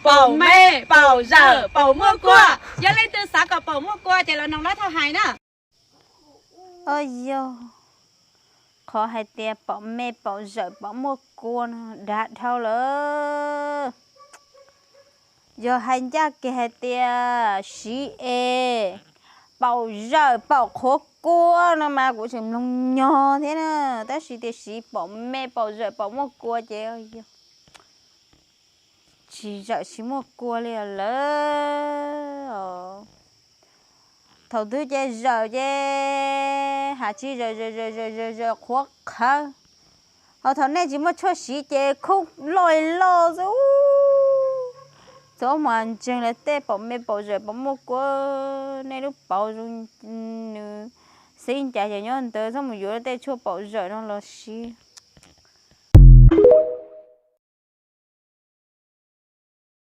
paum me, paum zawm, paum muaj kua. Yog leej twg xav kom paum muaj kua ces los noog lawv thaum hais na. Os yog, qhov hais tias paum me paum zawm paum muaj kua no dav dhau lawm. Yog hais ncaj kiag hais tias siv es paum zawm paum qhuav kua no mas kuv tseem mloog nyog thiab na, tab sis tias siv paum me paum zawm paum muaj kua ces yog tsis zawm tsis muaj kua li lawm os. Thaum twg ces zawm ces has tsis zawm zawm zawm zawm zawm zawm qhuav qhawv, ho thaum nej tsis muaj tshuaj siv ces khub loj loj xwb. Txhob mas ntseeg lawv tej paum me paum zawm paum muaj kua, nej lub paum zoo nws xib ncav ces nyob ntawd, txhob mus yuav lawv tej tshuaj paum zawm no los siv.